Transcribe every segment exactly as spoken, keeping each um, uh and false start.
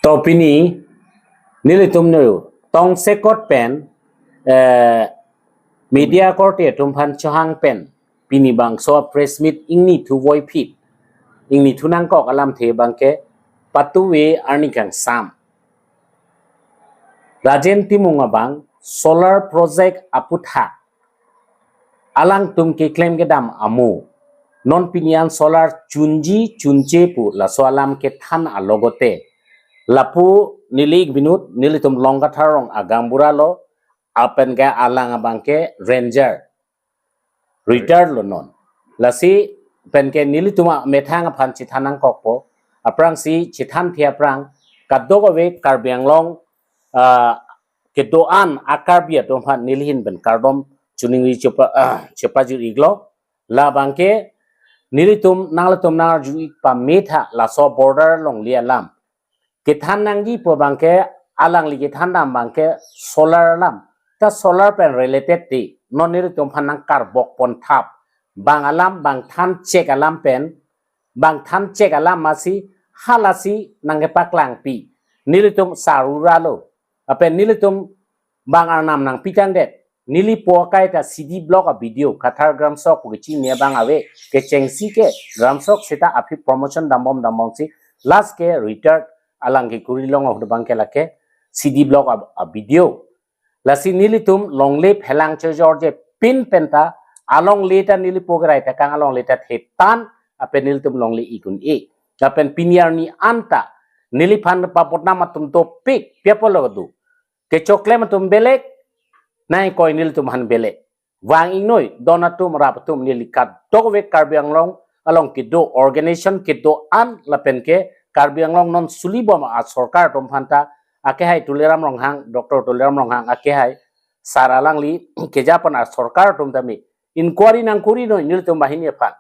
To pini nelitum nu tongsekot pen, eh, media korte atum aphan chohang pen pini bangso press meet ingni thu voiphit, ingni thu nangkok alamthe abangke patuve arni kangsam. Rajen Timung abang solar project aputhak alangtum keklem kedam amo, non pini an solar chunji chunche pu laso alam kethan alogote, lapu neli ik binut, nelitum Longkathar rong agaonbura lo, lapen ke alang abangke ranger, retired lo non. Lasi penke nelitum amethang aphan chethan nangkokpo, aphrangsi chethanthe aphrang kadokave Karbi Anglong, ah, kedo-an a-Karbi atum aphan neli ahin pen kardom chiningri chepa, ah, chepajir iklo. Labangke nelitum nanglitum nangarju ik pametha laso border longle alam kethan nangji pu abangke, alangli kethan dam abangke solar alam. Ta solar pen related ti non nelitum aphan nangkarbok pon thap. Bang alam, bang thanchek alam pen, bang thanchek alam masi halasi nangkepaklangpi. Nelitum sarura lo. Lapen nelitum bang arnam nangpitangdet. Neli po akai ta C D Block a-B D O, Kathar Gramsok pu kechini abang ave, kechengsi ke Gramsok seta aphi promotion dambom dambomsi last ke retired alang kekuri long ahut abangke lake C D Block a, a-B D O. Lasi nelitum longle phelang chojorje pin penta alongle ta neli po kerai ta kang alongle ta thetan, lapen nelitum longle ik un-e. Lapen pini arni anta neliphan pabotnam atum dopik, pi apotlo do. Kechoklem atum belek, nangkoi nelitum aphan belek. Vang ingnoi, don atum rap atum neli kadokave Karbi Anglong along kedo organization kedo-an lapen ke Karbi Anglong non sulibom asorkar atum aphanta, akehai Tuliram Ronghang, Doctor Tuliram Ronghang akehai, sar alangli keja pen asorkar atum tame inquiry nangkuri noi nelitum banghini aphan.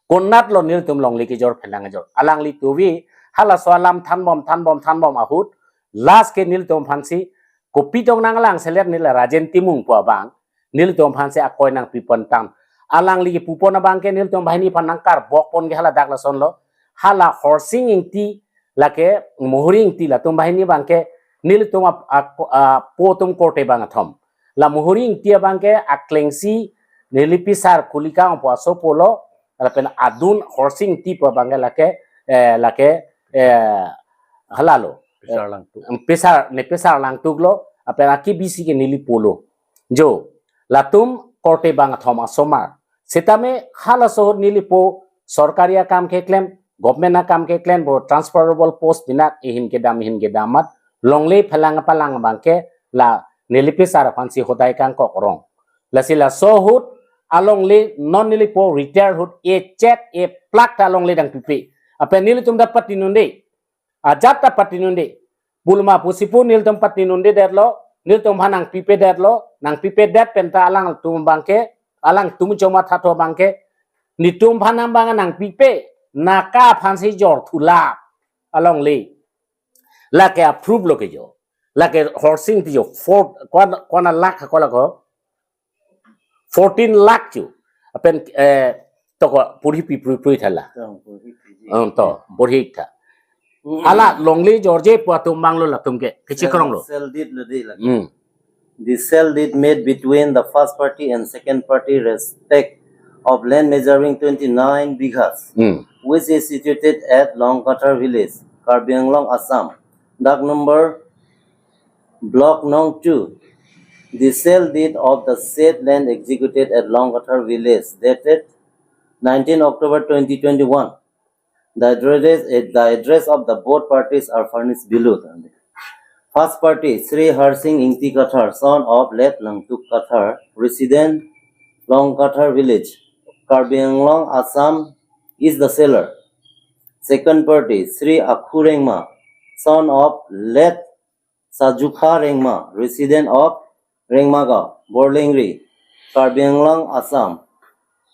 Konatlo nelitum longle kejor phelang kejor. Alangli tuvi halaso alam thanbom thanbom thanbom ahut, last ke nelitum aphansi kopi tong nanglang selet neli Rajen Timung pu abang nelitum aphansi akoi nangpi pon tang. Alangli kepu pon abangke nelitum banghini aphan nangkarbok pon ke hala dak lasonlo. Hala Horsing Ingti lake Muhuri Ingti latum banghini abangke nelitum ap-, ap-, apo atum korte bangkethom. La Muhuri Ingti abangke aklengsi neli pisar Kulikang pu asopo lo, lapen adun Horsing Ingti pu abangke lake, eh, lake, eh, halalo. Pisar Langtuk. Em, pisar, ne pisar Langtuk lo, lapen aki bisi ke neli po lo. Jo, latum korte bangkethom asomar. Setame halaso ahut neli po sorkari akam keklem, government akam keklem, bo transferable post binak ihin kedam ihin kedam amat, longle phelang palang abangke la neli pisar aphansi hodai kangkok rong. Lasi laso ahut alongle non neli po retire ahut echet eplak ta alongle nangpipe. Lapen nelitum ta patinunde. Ajat ta patinunde. Bulma pusi pu nelitum patinundedetlo, nelitum aphan nangpipedetlo, nangpipedet penta alangtum abangke, alangtum chomathatho abangke, netum aphan abang nangpipe, naka aphansi jor thula alongle. Lake a-proof lo ke jo. Lake Horsing Ingti jo, four, kwan, kwan lakh ko lako. Fourteen lakh chu. Lapen, eh, toko purhi pi prui prui thala. Tong, purhi pi ji. Um, to, purhi tha. Mm. Hala longle jorje pu atum abang lo latum ke, kechekrong lo. Sale, sale deed lo di la. Hmm. The sale deed made between the first party and second party respect of land measuring twenty-nine bighas, Hmm. which is situated at Longkathar village, Karbi Anglong, Assam. Dak number Block Nong two, the sale deed of the said land executed at Longkathar village, dated nineteen October twenty twenty-one. The address, the address of the both parties are furnished below. First party, Sri Harsing Ingti Kathar, son of late Langtuk Kathar, resident Longkathar village, Karbi Anglong, Assam, is the seller. Second party, Sri Akhu Rengma, son of late Sajukha Rengma, resident of Rengmagaon, Borlengri, Karbi Anglong, Assam.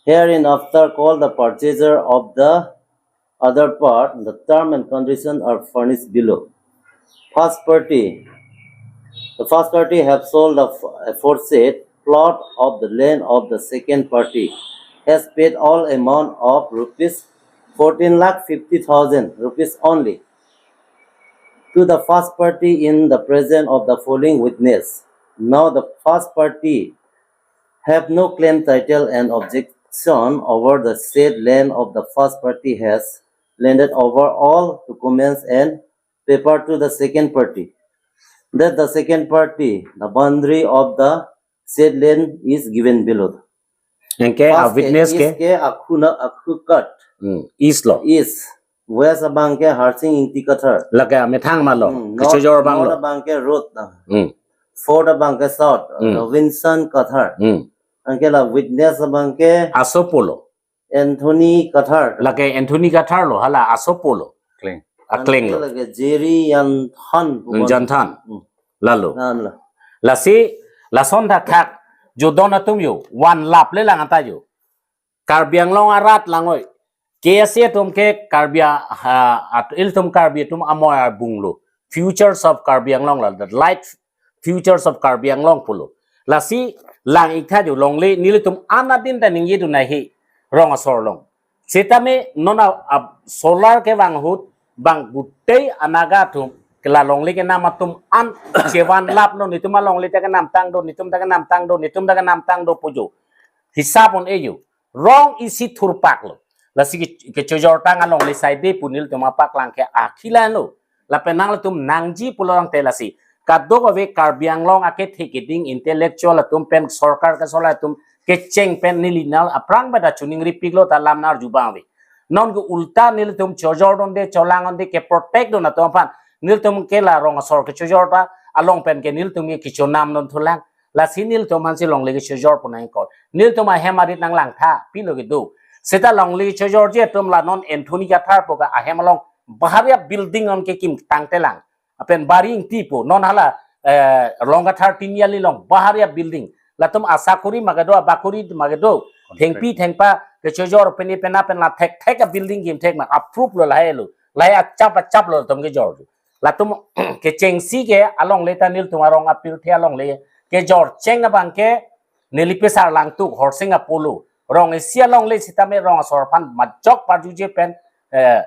Hereinafter called the purchaser of the other part, the term and condition are furnished below. First party, the first party have sold the f-, aforesaid plot of the land of the second party, has paid all amount of rupees fourteen lakh fifty thousand rupees only. to the first party in the presence of the following witness. Now the first party have no claim, title and objection over the said land of the first party has landed over all documents and paper to the second party, that the second party, the boundary of the said land is given below. Anke a First ke witness east ke ke akhuna akhu kat hmm, east lo. East, west abang ke Harsing Ingti Kathar. Lake amethang malo. Hmm, Kechojor abang north lo. Abang ke road na. Hmm, Fourth abang ke south, Hmm. Robinson Kathar. hmm. Anke la witness abang ke Asopo lo. Anthony Kathar. Lake Anthony Kathar lo, hala asopo lo. Kleng. Akleng Anke lo. Lake Jerry Yan Than. Janthan. Hmm. Lalo. Nan lo. Lasi, lason thakthak, jo don atum jo, one lap le lang anta jo. Karbi Anglong arat langoi. K S A atum ke Karbi a- ha, at, ilitum Karbi atum amoi abung lo. Futures of Karbi Anglong la, the light futures of Karbi Anglong pulo. Lasi lang iktha jo longle nelitum anadin ta ningje dun ahi rong asor along. Setame non a, a solar kevang ahut bang gutei anaga atum ke la longle kenam atum an chevan lap non, netum alongle ta kenamtang do, netum ta kenamtang do, netum ta kenamtang do pu jo. Hisap un-e jo. Rong isi thurpak lo. Lasi ke, kechojor tang alongle saide pu nelitum apaklang ke akhilan lo. Lapen nanglitum nangji pulo tangte lasi kadokave Karbi Anglong akethe keding intellectual atum pen sorkar ke solar atum kecheng pen neli nang aphrang pada chuning ripik lo ta lam nar jubang ave. Non ke ulta nelitum chojor donde, cholang donde, ke protect don atum aphan nelitum ke la rong asor kechojor ta along pen ke nelitum ke kechonam don thulang. Lasi nelitum aphansi longle kechojor pu nangkok. Nelitum ahem arit nanglangtha, pilo kedo. Seta longle kechojorji atum la non Anthony Kathar pu ke ahem along baharia building on kekim tangtelang. Apen Bari Ingti pu, non hala eh, Long Kathar Tiniali along baharia building. Latum asakuri ma kedo, abakuri ma kedo. Thengpi thengpa kechojor pene pena pen la thekthek a building kim thek ma approve lo lahai lo. Lahai achap achap lo latum kejor. Latum kechengsi ke alongle ta nelitum arong apirthe alongle kejor cheng abang ke neli pesar langtuk Horsing Apollo. Rong isi alongle sitame rong asor aphan majok parjuje pen eh,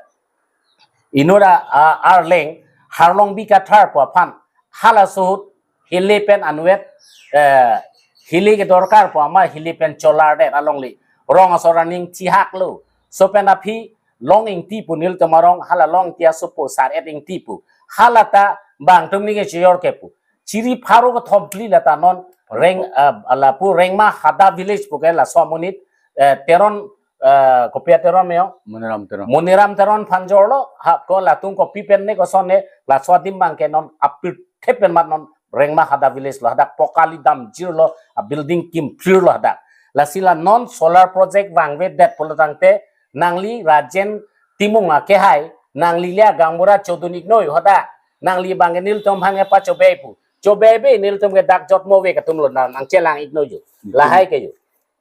inut a, a, arleng Harlongbi Kathar pu aphan halaso ahut hile pen anvet eh, hile ke dorkar pu ama hile pen cholar det alongle rong asor aning chihak lo. So pen aphi Long Ingti pu nelitum arong hala Long Ingti asopo Sar-et Ingti pu. Hala ta bang atum ni kechojor ke pu. Chiri pharo kethom phli lata non Reng, eh, lapu Rengma Hada village pu ke laso amonit eh, Teron eh, kopi a Teron me yo? Moniram Teron. Moniram Teron aphan jorlo, ha ko latum kopi pen ne koson ne, laso adim bang ke non apirthe pen mat non Rengma Hada village lo hadak pokali damjir lo, a building kimphlir lo hadak. Lasi la non solar project vangvedet pulo tangte nangli Rajen Timung akehai, nangli le gaonbura chodun-ik noi hadak. Nangli bang ke nelitum hang epa chobei pu. Chobei be nelitum ke dak jotmo ave atum lo na nangchelang-ik noi jo. Lahai ke jo.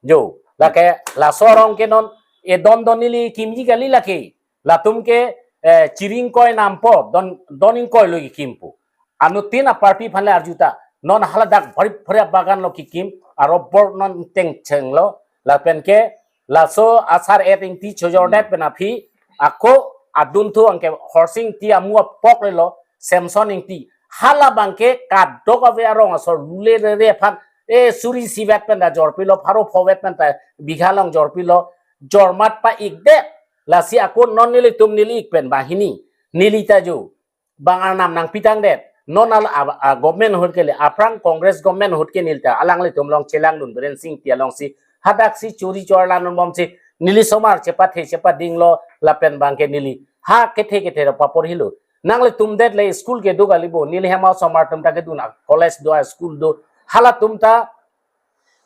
Jo, lake laso arong ke non edon don neli kimji kali lake. Latum ke eh, chiri ingkoi nampo don don ingkoi lo kekim pu. Anuttin a party aphan le arju ta non haladak bari bari bagan lo kekim, a rubber non tengcheng lo, lapen ke laso a Sar-et Ingti chojor det pen aphi ako adunthu anke Horsing Ingti amu apok le lo Samson Ingti. Hala bang ke kadokave arong asor lule rere aphan eh suri sivet pen ta jorpilo, pharo phovet pen ta bigha along jorpilo, jormat pa-ik det. Lasi ako non nelitum neli-ik pen banghini neli ta jo bang arnam nangpi tang det. Non al a, a government ahut ke le aphrang Congress government ahut ke neli ta alanglitum along chelangdun Biren Sing Ingti alongsi hadak si chori chor la non bomsi neli somar chepathe chepading lo lapen bang ke neli ha kethe kethe ra papor hilo. Nanglitum det le school kedo kali bo, neli hem asomar atum ta kedun a college do, a school do. Halatum ta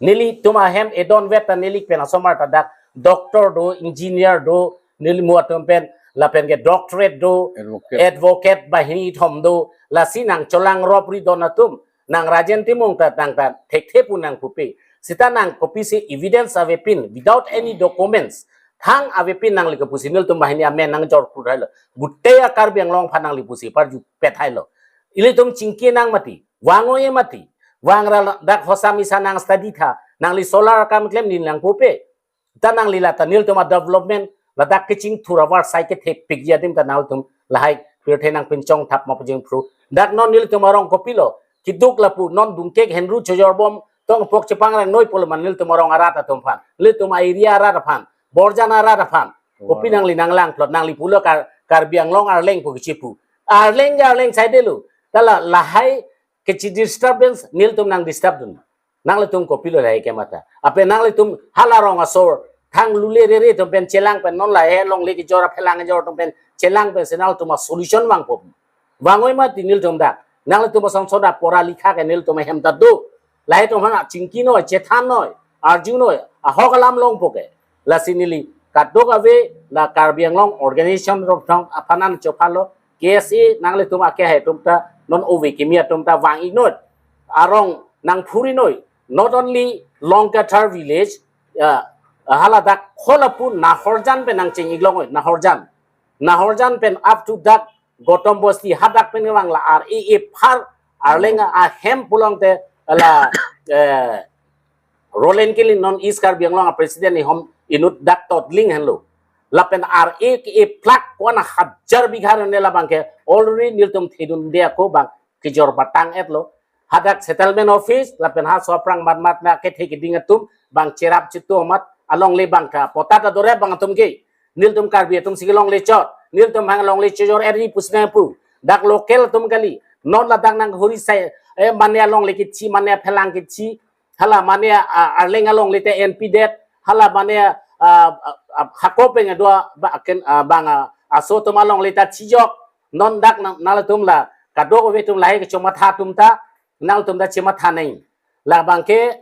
nelitum ahem edon vet ta neli pen asomar ta dak doctor do, engineer do, neli mu atum pen lapen ke doctorate do, Advocate. Advocate banghini thom do, lasi nangcholang ropri don atum, nang Rajen Timung ta tang ta thekthe pu nangpupe. Seta nang kopisi evidence avepin without any documents. Thang avepin nangli kepusi nelitum banghini amen nangjor pur hailo. Gutei a Karbi Anglong aphan nangli pusi parju pet hailo. Ilitum chingki nang mati, vang-o-e mati, vang ra dak hosam isa nang study tha, nangli solar akam klem neli nangpupe. Ta nangli lata nelitum a development, ladak kechingthur avar sai kethepikji adim ta nangtum lahai pirthe nangpinchong thap ma pu jingphru. Dak non nelitum arong kopilo, kiduk lapu non dungkek henru chojorbom tong pok chepangrangnoi pulo ma nelitum arong arat atum aphan, nelitum a-area arat aphan, Borjan arat aphan. Kopi nangli nanglang plot, nangli pulo Kar-, Karbi Anglong Arleng pu kechipu. Arleng ke Arleng saidelo. Ta la lahai kechi disturbance nelitum nang disturb dun. Nanglitum kopilo lahai kematha? Ape nanglitum hala rong asor thang lule rere atum pen chelang pen non lahai longle kejor aphelang kejor atum pen chelang pensi nanglitum a-solution vangpo? Vangoi mati nelitum dak. Nanglitum asonson apora likha ke nelitum ahem ta do. Lahai atum aphan chingkinoi, chethannoi, arjunoi, ahok alam longpo ke. Lasi neli kadokave la Karbi Anglong organization rong thong aphan nangchophalo, K S A nanglitum akehai atum ta non ove kimi atum ta vang-iknoi. Arong nangphurinoi. Not only Longkathar village, uh, haladak kholapu Nahorjan pen nangcheng-iklongnoi, Nahorjan. Nahorjan pen up to dak Gotom Bosti, hadak pen vang la ar e e phar Arleng ahem pulongte la, eh, Roland Killing non East Karbi Anglong a-president ni hom inut dak totling henlo. Lapen ar e ke e plak ko-an hajar bigha ne labang ke already nelitum thedunde ako bang kejor batang-etlo. Hadak settlement office lapen ha so aphrang matmat na kethe keding atum bang cherap chitu amat alongle bang ka pota ta dore bang atum ke. Nelitum Karbi atum si kelongle chot, nelitum hang longle chojor eri pusi nangpu. Dak local atum kali. Non ladak nanghuri sai, eh, mane alongle kechi, mane aphelang kechi, hala mane, ah, Arleng alongle te N P det, hala mane, ah, ah, ah, hako peng adua ba ken, ah, bang, ah, aso atum alongle ta chijok. Non dak nang, nangtum la kadokave atum lahai kechomatha atum ta, nangtum ta chematha nang. Labang ke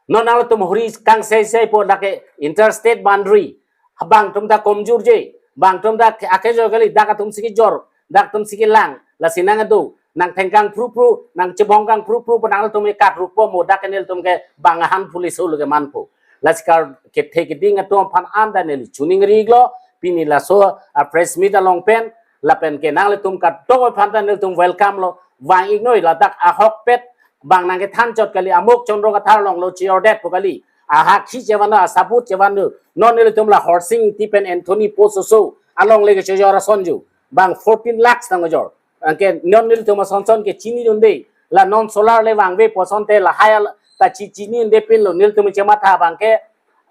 non nangtum huri kangseisei po dak ke interstate boundary. Bang atum ta komjur je, bang atum ta ake jo kali, dak atum si kejor, dak atum si kelang, lasi nang ado, nangthengkang phru phru, nangchebongkang phru phru, pu nangtum ke kat rupo mo dak ke nelitum ke bang ahan police hulu ke manpo. Lasi kar kethe keding atum aphan anta neli choningri-iklo, pini laso a-press meet along pen, lapen ke nanglitum kadokave aphan ta nelitum welcome lo, vang-iknoi ladak ahokpet, bang nangkethan chot kali, amuk Chandra Kathar along lo chejordet po kali, ahakhi chevanlo, asabut chevanlo, non nelitum la Horsing Ingti pen Anthony Post oso alongle kechojor ason ju, bang fourteen lakhs nangkejor. Anke non nelitum asonson ke chinidunde, la non solar le vangve pu asonte lahai al-, ta chi chinidunde pinlo, nelitum chematha bang ke,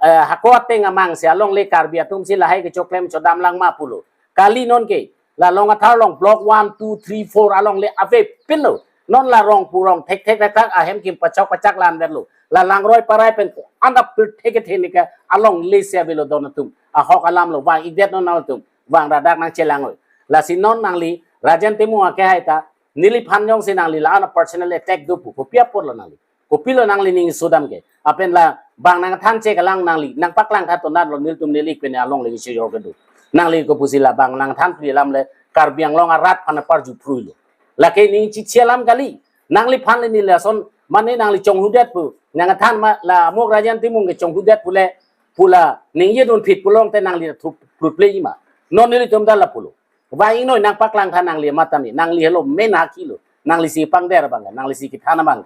eh, hako ateng amang si alongle Karbi atum si lahai kechoklem chodam lang ma pulo. Kali non ke, la Longkathar along block one, two, three, four alongle ave pinlo. Non la rong pu rong thek thek thek thek ahem kim pachok pachak lan verlo. La Langroi Parai pen ko-an ta pirthe kethe ni ke alongle si avelo don atum. Ahok alam lo vang-ikdet non nangtum. Vang ladak nangchelangoi. Lasi non nangli Rajen Timung akehai ta neliphan jongsi nangli la-an personal attack do pu, kopi apotlo nangli? Kopilo nangli ning sudam ke? Apen la bang nangthan che kalang nangli, nangpaklang tha tonat lo, nelitum neli pen alongle kechojor kedo. Nangli kopusi la bang nangthan phli alam le Karbi Anglong arat aphan aparju phrui lo. Lake ning chichi alam kali. Nangliphan le neli lason mane nangli chonghudet pu, nangthan ma la amuk Rajen Timung ke chonghudet pu le, pu la ningjedun phit pulongte nangli thup phlut ple ma. Non nelitum ta la pulo. Vang-iknoi, nangpaklang tha nangli matami, nangli helo main hakhi lo, nangli si pangder bang, nangli si kethan abang.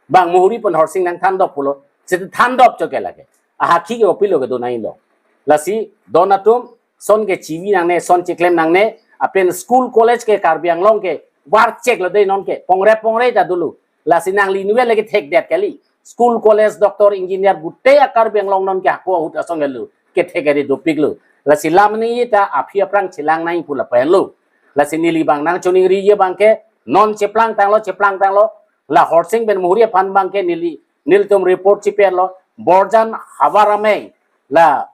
Bang muhuri pon Horsing nangthandok pulo, si thandok cho ke lake. Ahakhi ke opilo kedo nanglo. Lasi don atum, son ke chivi nangne, son cheklem nangne, apen school college ke Karbi Anglong ke, war chek lo dei non ke, pongre pongre ta dulu. Lasi nangli inutvet le kethekdet kali. School, college, doctor, engineer, gutei a-Karbi Anglong non ke hako ahut asong kali. Kethek kali dopik lo. Lasi lam ni ta aphi aphrang chelang nang pu la pen lo. Lasi neli bang nangchoningri ye bang ke non cheplang tanglo, cheplang tanglo. La Horsing pen muhuri aphan bang ke neli, nelitum report chiperlo. Borjan havar amei. La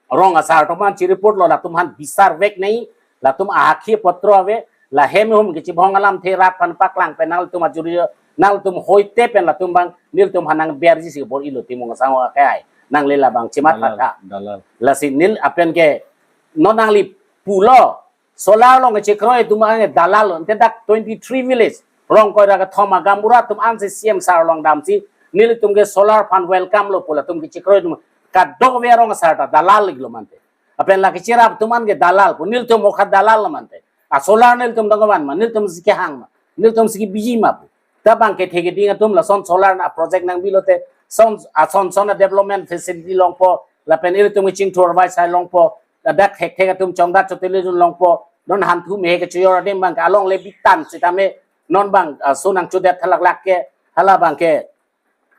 rong asar atum aphan chi report lo, latum aphan bisar vek nai, latum ahakhi apotro ave, la hem hum kechibong alamthe rat aphan paklang pen nangtum ajuri, nangtum hoite pen latum bang, nelitum aphan nangberji si bor-ilo Timung Asang akehai, nangli labang chematha. Dalal, dalal. Lasi neli apen ke, non nangli pulo, solar along kechekroi atum anke dalal lo, ante dak twenty-three village, Rongkoi ra kethom a gaonbura atum ansi C M sir along damsi, nelitum ke solar aphan welcome lo pu latum kechekroi atum, kadokave arong asar ta dalal-iklo mante. Apen la kecherap atum anke dalal pu, nelitum okha dalal lo mante. A solar nelitum dong van ma, nelitum si kehang ma, nelitum si kebiji ma pu. Ta bang kethe keding atum lason solar na project nangbilote, son, ason son a development facility longpo, lapen ilitum kechingthur vai sai longpo, ladak hek hek atum chongdat chotele dun longpo, Non hanthu me kechojor adim abang ke alongle bitan sitame non abang, ah, so nangchodet thalaklak ke, hala abang ke,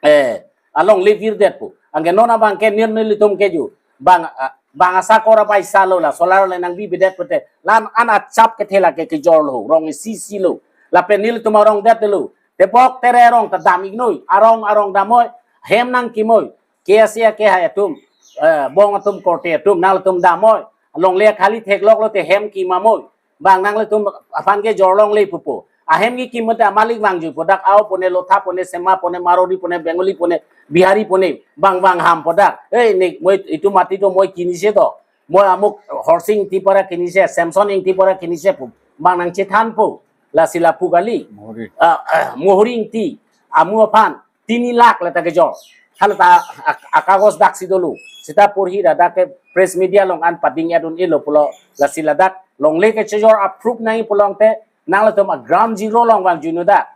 eh, alongle virdet pu. Anke non abang ke nir nelitum ke ju. Bang, ah, bang asakor apaisa lo la, solar le nangbibedet pute. La-an achap kethe lake kejor lo, rong isi isi lo. Lapen nelitum arongdet lo. Tebok tere arong ta dam-iknoi, arong arong damnoi, hem nangkimnoi. K S A kehai atum, eh, bong atum korte atum, nanglitum damnoi. Longle khali theklok lote hem kimamnoi. Bang nanglitum aphan ke jorlongle pupo. Ahem kekim mate amalik vangjuipo dak, ao pone, lotha pone, sema pone, marwari pone, Bengali pone, Bihari pone, bang bang ham po dak. Ei, ne, moi itum mati to moi kinise to. Moi amuk Horsing Ingti apara kinise, Samson Ingti apara kinise pu. Bang nangchethanpo. Lasi lapu kali. Mohori. Ah, ah, Mohori Ingti. Amu aphan tini lakh lata kejor. Hala ta ak-, akagos daksi dolo. Sita porhi ladak ke press media along an pading adun elo pulo. Lasi ladak longle kechojor a-proof nangji pulote nanglitum a-ground zero along vangjui non dak.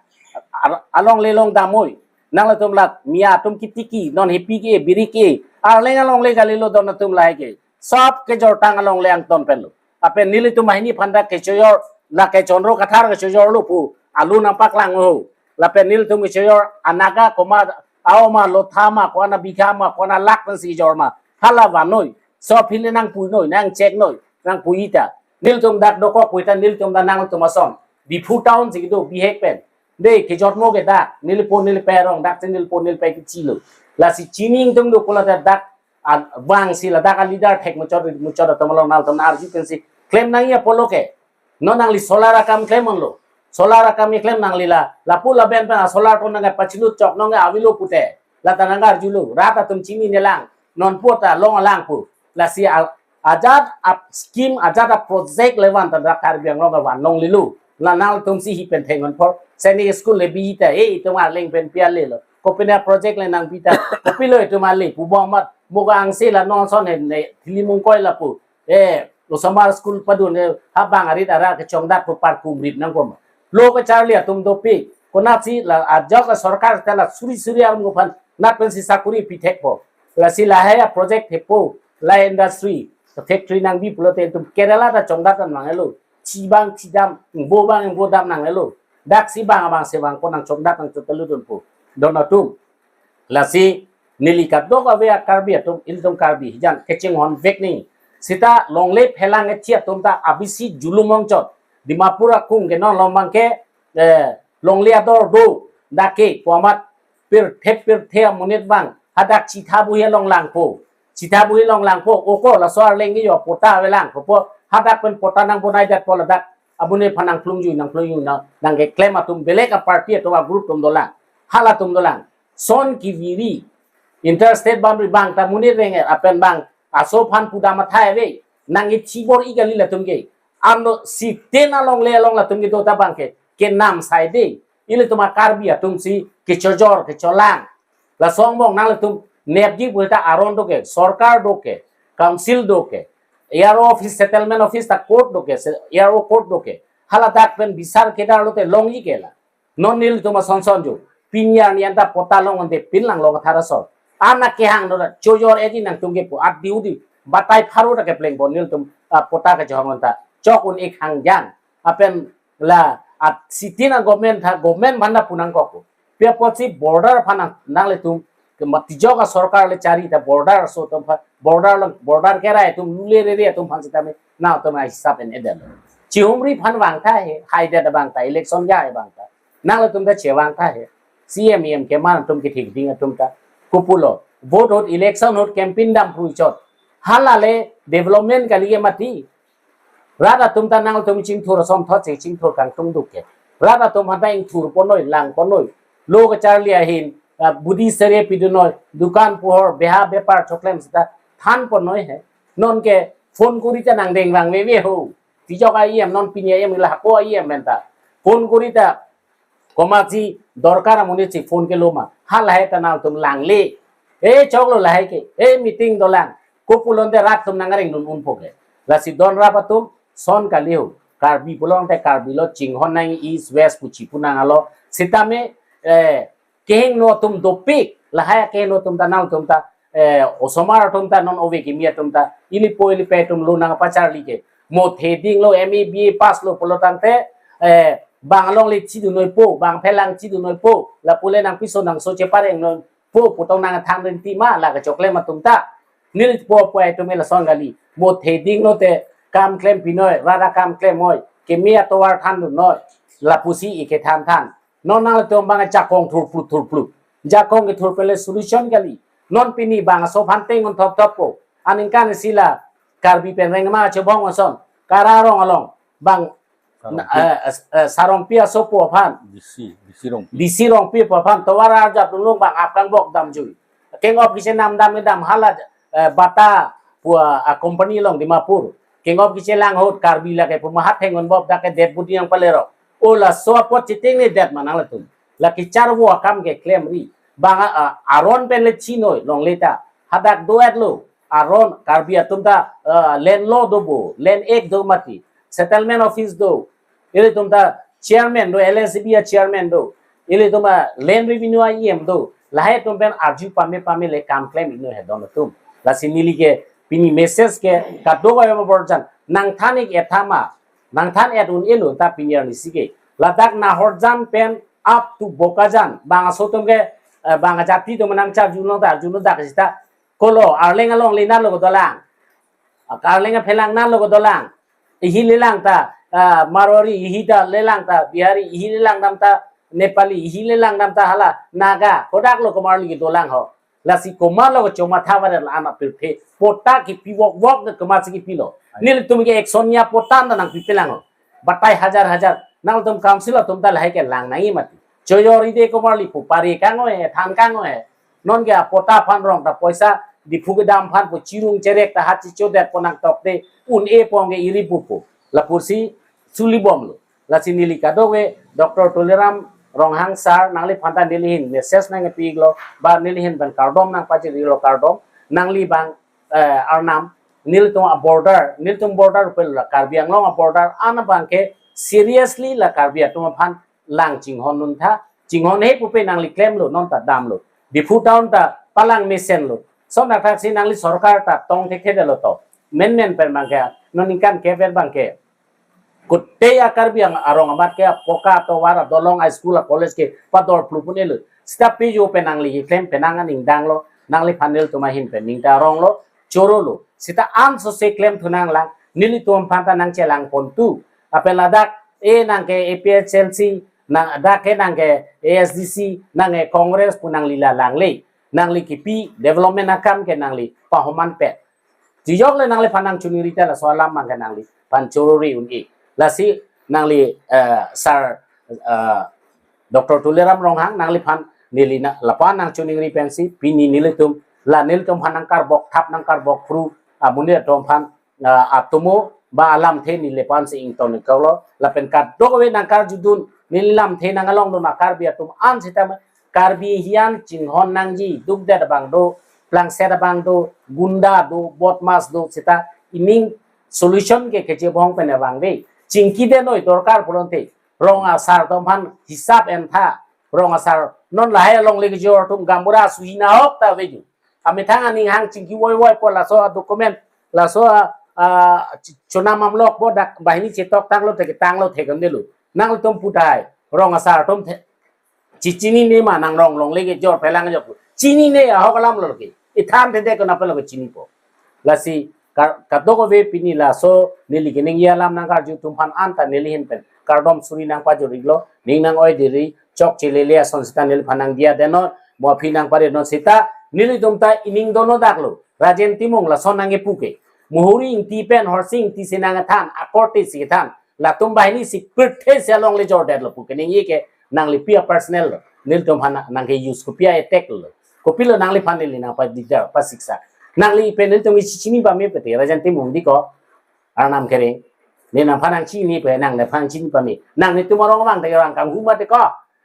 Ar-, alongle along damnoi. Nanglitum la mia atum kitiki, non hepi ke, biri ke. Arleng alongle kalilo don atum lahai ke. Sob kejortang alongle angton pen lo. Lapen nelitum banghini aphan dak kechojor, la kechonro kathar kechojor lo pu alu nangpaklang ho. Lapen nelitum kechojor anaga koma, ao ma, lotha ma, ko-an abigha ma, ko-an alakh pensi kejor ma, hala vannoi. Sob hile nangpuinoi, nangcheknoi, nangpui ta. Nelitum dak dokok puita, nelitum dak nangtum ason Diphu town si kedo bihek pen. Dei, kejotmo ke dak, nelipo nelipe arong dak si nelipo nelipe kechi lo. Lasi chini ingtung do pulote dak, a, vangsi ladak a-leader thek muchot muchot atum along nangtum arju pensi klem nangji apotlo ke. Non nangli solar akam klem onlo. Solar akam keklem nangli la, lapu laben pen a-solar ko nangpachilut chok nonke avelo pute. Lata nang arjulo, rat atum chininedetlang. Non pu ta long alang pu. Lasi a, ajat a-scheme, ajat a-project le van ta dak Karbi Anglong ke van longlelo. La nangtum si hi pen theng on por. Seni school le bi ta, eh, itum arleng pen pi ale lo. Kopine project le nangpi ta, kopilo itum ale, pu bom amat, moga angse la non ason he ne, thili mungkoi lapu. Eh, osomar school padun, eh, ha bang arit ara kechongdat pu parkum rit nangkoma. Lo kacharli atum dopik. Konatsi la ajok a-sorkar ta la suri suri arum ko aphan nat pensi sakuri pithekpo. Lasi lahai a-project thepo, la industry, factory nangbi pulote itum Kerala ta chongdat nanglo. Chi bang chi dam, ingbo bang ingbo dam nanglo. Daksi bang abang se bang ko nangchongdat nangchotelu dunpo. Don atum. Lasi neli kadokave a-Karbi atum, ilitum Karbi hijan kachinghon vek nangji. Sita longle phelang ethi atum ta abisi julum ongchot. Dimapur akung ke non lom abang ke, eh, longle ador do, dak ke pu amat pirthe pirthe amonit abang hadak chitha buhi along langpo. Chitha buhi along langpo, oko laso arleng ke jo patta avelangpo, hadak pen patta nangbonai detpo ladak. Amonit aphan nangplungjui, nangplungjui, nang, nangkeklem atum belek a-party atum a-group atum dolang. Halatum dolang. Son kiviri. Interstate boundary bang ta monit reng lapen bang aso aphan pudam athai ave. Nangkechibor-i kali latum ke. Ano siten alongle along latum kedo ta abang ke, kenam sai dei. Ilitum a-Karbi atum si kechojor, kecholang. Laso angbong nanglitum nepji pu ta aron do ke, sorkar do ke, council do ke, A R O office, settlement office ta court do ke, se-, A R O court do ke. Haladak pen bisar kedar lote longji ke la. Non nelitum ason son jo. Pini arni anta patta long ante pin lang long athar ason. Anak kehang do la, chojor-etji nangtum ke pu, adi udi batai pharo ta keplengpo nelitum, ah, patta kachehong anta. Chok un-ik hangjang. Lapen la, ah, sitena government tha, government aphan ta pu nangkok. Pi apotsi border aphan nang, nanglitum, ke mati jok a-sorkar le chari ta border aso atum aphan, border lang, border kerai atum, lule rere atum aphan sitame, nangtum a-hisap en eden. Chihumri aphan vang tha he, haidet abang ta, election kehai abang ta. Nanglitum ta chevang tha he. C M, E M keman atum kethekding atum ta. Kopulo. Vote ahut, election ahut, campaign dam pruichot. Hala le development kali ke mati. Rat atum ta nangtum chingthur ason thot si chingthur kangtung duk ke. Rat atum aphan ta ingthur ponnoi, lang ponnoi. Lo kacharli ahin, ah, budi sere pidunnoi, dukan pohor, beha bepar choklem sita than ponnoi he. Non ke phone kori ta nangdeng vangveve ho. Tijok a-E M non pini a-E M la hako a-E M pen ta. Phone kori ta komatsi dorkar amonit si phone kelo ma. Halahai ta nangtum langle. Eh, choklo lahai ke. Eh, meeting dolang. Kopulote rat atum nangareng dun unpo ke. Lasi don rap atum son kali ho. Karbi pulote Karbi lo, chinghon nang East West pu chipu nang alo. Sitame, eh, kehingno atum dopik. Lahai kehingno atum ta nangtum ta, eh, osomar atum ta non ove kimi atum ta. Ilipo ilipe atum lo nangpacharli ke. Mo theding lo, M A, B A pass lo pulo tangte, eh, bang alongle chidun noi po, bang phelang chidun noi po, lapu le nangpiso nangso chepareng noi po, pu tong nang thang rinti ma, la kechoklem atum ta. Neli po po atum lason kali. Mo theding lo te kam klem pinoi, rara kam klem noi, keme atovar thandun noi, lapusi ike than than. Non nangtum bang jakong thurplu thurplu. Jakong kethur pen le solution kali. Non pini bang aso aphan tengun thop thop po. Aningkan isi la Karbi pen rengma chebong ason. Kara rong along bang Sarongpi. eh, eh, eh, Sarongpi asopo aphan. D C, D C Rongpi. D C Rongpi po aphan tovar arjap lulung bang apkang bok damjui. Kengop kise namdam kedam hala, eh, Bata pu a company along Dimapur. Kengop kise lang ahut Karbi lake pu mahat hengon bop dak ke det budi yang palerok. O laso apot chiting ni det ma nangtum. Lake charvo akam ke klemri. Bang a, a, aron pen le chinoi longle ta. Hadak do-et lo. Aron Karbi atum ta, eh, land law do bo, land act do mati, settlement office do. Ilitum ta chairman do, L S B a chairman do. Ilitum a land revenue a E M do. Lahai atum pen arju pame pame le kam klem inoi he don atum. Lasi neli ke pini message ke kadokave aborjan nangthan ik ethama, nangthan et un-e lo ta pini arnisi ke. Ladak Nahorjan pen up to Bokajan, bang aso atum ke, eh, bang ajati atum nangcharju nang ta, arju nang dak sita. Kolo, Arleng alongle nanlo kedolang. Arleng aphelang nanlo kedolang. Ihi lelang ta, ah, Marwari, ihi ta lelang ta Bihari, ihi lelang dam ta Nepali, ihi lelang dam ta hala Naga. Kodak lo komarli kedolang ho. Lasi komarlo kechomatha vadar la anak pirthe. Pota kipi vok vok de komatsi kipilo. Nelitum ke eksonia pota ta nangpipelang ho. Batai hajar hajar. Nangtum council atum ta lahai ke lang nangji mati. Choyori de komarli pu pari kangoi he, than kangoi he. Non ke apota aphan rong ta poisa, Diphu kedam aphan pu chirung cherek ta hat chichodet po nangtokte, un-e pong ke iri pupo. Lapusi chuli bomlo. Lasi neli kadokave Doctor Tuliram Ronghang sir nangliphan ta neli ahin message nangpi iklo, ba neli ahin pen kardom nangpajir iklo kardom, nangli bang, eh, arnam, nelitum a border, nelitum border pen la Karbi Anglong a border an abang ke seriously la Karbi atum aphan lang chinghon un tha, chinghon he pupe nangli klemlo, non ta damlo. Diphu town ta palang mesenlo. Son athak si nangli sorkar ta tong thekthe detlo to. Menmen pen bang ke, non ningkan kever bang ke. Kute a Karbi Ang-, arong amat ke poka tovar, dolong, a school, a college ke pador phlu pun elo. Sita pejo pen nangli klem pen nang aning danglo, nangliphan nelitum ahin pen ning ta ronglo, chorolo. Sita an so se klem thu nanglang, nelitum aphan ta nangchelang pon tu. Lapen ladak, e nang ke A P H L C, nang dak ke nang ke A S D C, nang ke Congress pu nangli la langle. Nangli kipi development akam ke nangli pahoman pet. Jijok le nangliphan nangchoningri ta laso alam bang ke nangliphan chorori un-e. Lasi nangli, eh, sir, eh, Doctor Tuliram Ronghang nangliphan neli na, lapu-an nangchoningri pensi pini nelitum, la nelitum aphan nangkarbok thap nangkarbok phru, amonit atum aphan, ah, atomo ba alamthe neli lapu-an si ington iklo, lapen kadokave nangkarjudun, neli lamthe nangalongdun a Karbi atum an sitame Karbi ahin chinghon nangji, dukdet abang do, plangset abang do, gunda do, bodmas do, sita ining solution ke kechebong pen abang de. Chingki denoi dorkar pulote, rong asar atum aphan hisap en tha, rong asar non lahai alongle kejor atum gaonbura suhi nahok ta aveju. Amethang aning hang chingki voi voi po laso a document, laso a, a, ch-, chonam amlok po dak banghini chetok tanglo thek tanglo thek an delo. Nangtum pu tahai, rong asar atum the-, chi-, chinine ma nang rong alongle kejor phelang jok. Chinine ahok alam lo ke. Ithan thede kona pelo ke chinipo. Lasi ka-, kadokave pini laso neli keningje alam nangkarju atum aphan an ta neli ahin pen kardom suri nangpajor iklo, ning nang-oi diri, chokche lele ason sita neliphan nangdiya detnon, mo aphi nangpare non sita, nelitum ta ining dono daklo, Rajen Timung lason nangkepu ke. Muhuri Ingti pen Horsing Ingti si nangkethan, akorte si kethan, latum banghini si pirthe si alongle jordetlo pu keningje ke nangli pi a personal lo, nelitum aphan nang-, nangke use kopi a attack lo. Kopilo nangliphan neli nangpadikdar, pasiksa. Nangli pen nelitum isi chini pame pete, Rajen Timung di ko, Arnam Kereng. Ne nangphan nangchini pe, nangliphan chini pame. Nanglitum arong abang te orang kanghu mate ko.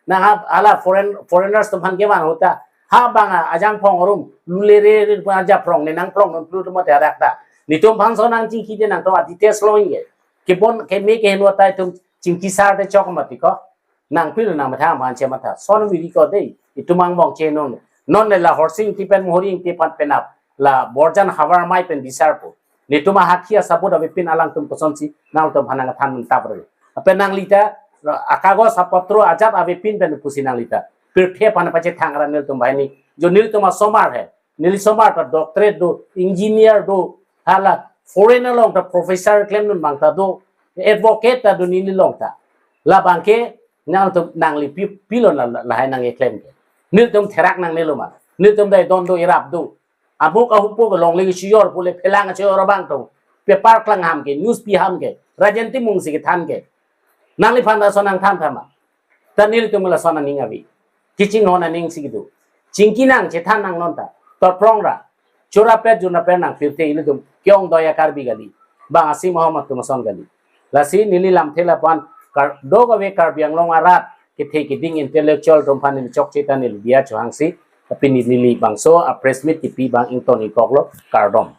Nang ha, hala foreign, foreigners atum aphan kevan ahut ta. Ha bang a, ajang phong arum, lule re re pu aja phong, ne nang phong non plu atum mate arak ta. Netum aphan so nangchingki de nangtum a details lo inge. Kepon, keme kehenlo ta itum chingki sar te chok mati ko. Nangpilo nangmethang aphan chematha. Son viri ko dei. Itum angbong che non. Non le la Horsing Ingti pen Muhuri Ingti aphan penap. La Borjan Havar Mai pen bisar po. Netum ahakhi asabut avepin alangtum kosonsi nangtum aphan nangthan mantap re. Lapen nanglita akagos apotro ajat avepin pen pusi nanglita pirthe aphan pachethang ra nelitum banghini. Jo nelitum asomar he. Neli somar ta doctorate do, engineer do, hala foreign along ta professor klemdun abang ta do, advocate ta do neli along ta. Labangke nangtum nangli pi, pilo na la, lahai nangkeklem ke. Nelitum therak nangnelo ma. Nelitum dai don do irap do. Amuk ahupo ke longle kechijor pule phelang kechijor abang tong. Paper klang ham ke, news pi ham ke, Rajen Timung si kethan ke. Nangliphan lason nangthan tha ma. Ta nelitum lason aning ave. Kachinghon aning si kedo. Chingki nang chethan nang non ta. Torprong ra. Chorapet jurnaper nang pirthe ilitum ke-ongdoi a-Karbi kali. Bang asim ahom atum ason kali. Lasi neli lamthe lapu-an kar, dok ave Karbi Anglong arat kethe keding intellectual atum aphan neli chokche ta neli diya chohangsi. Tapi neli bangso a-press meet kipi abang ington ingkoklo, kardom.